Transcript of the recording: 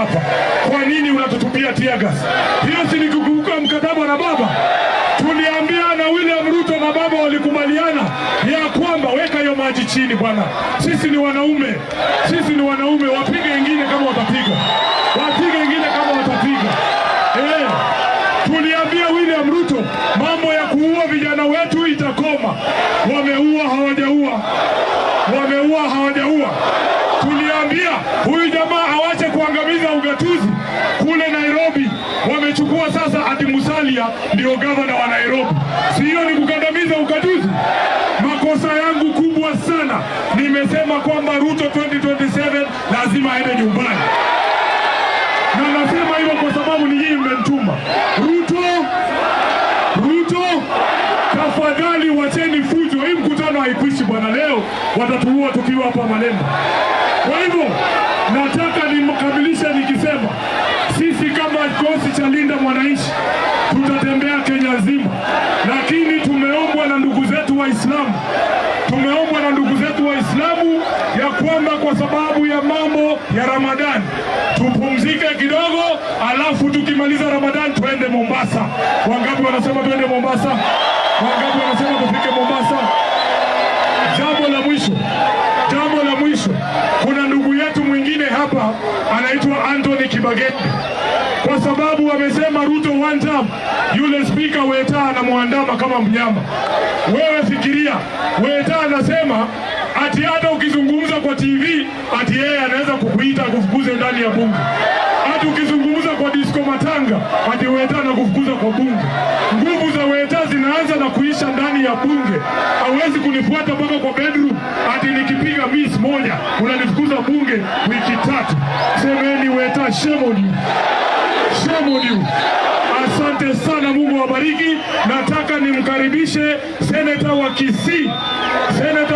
hapa. Kwa nini unatutupia tear gas? Hiyo si ni kukiuka mkataba na baba? Tuliambia na William Ruto na baba walikubaliana ya kwamba weka hiyo maji chini bwana, sisi ni wanaume, sisi ni wanaume, wapige ingine kama watapiga, wapige ingine kama watapiga. Eh, tuliambia William Ruto mambo ya kuua vijana wetu itakoma. Wameua hawajaua? Wameua hawajaua? Tuliambia huyu jamaa awache kuangamiza ugatuzi kule Nairobi. Wamechukua sasa ati Musalia ndio gavana wa Nairobi, si hiyo ni kukandamiza ugatuzi? Makosa yangu kubwa sana, nimesema kwamba Ruto 2027 lazima aende nyumbani, na nasema hivyo kwa sababu ni nyinyi mmenituma. Ruto, Ruto, tafadhali wacheni fujo. Hii mkutano haikwishi bwana, leo watatuua tukiwa hapa Malemba. Kwa hivyo nataka nimkamilishe nikisema sisi kama kikosi cha Linda Mwananchi tutatembea Kenya nzima, lakini tumeombwa na ndugu zetu Waislamu, tumeombwa na ndugu zetu Waislamu ya kwamba kwa sababu ya mambo ya Ramadani tupumzike kidogo, alafu tukimaliza Ramadani tuende Mombasa. Wangapi wanasema tuende Mombasa? Wangapi wanasema tufike Mombasa? Jambo la mwisho, jambo la mwisho, kuna ndugu yetu mwingine hapa anaitwa Anthony Kibagendi, kwa sababu wamesema Ruto one term, yule spika Weta anamwandama kama mnyama. Wewe fikiria, Weta anasema ati hata ukizungumza kwa TV ati yeye anaweza kukuita akufukuze ndani ya bunge. Ati ukizungumza kwa disco matanga ati Weta anakufukuza kwa bunge. Nguvu za Weta zinaanza na kuisha ndani ya bunge. Hawezi kunifuata mpaka kwa bedroom ati nikipiga miss moja unanifukuza bunge wiki 3. Semeni Weta, shame on you. Shame on you. Asante sana, Mungu awabariki. Nataka nimkaribishe seneta wa Kisii, seneta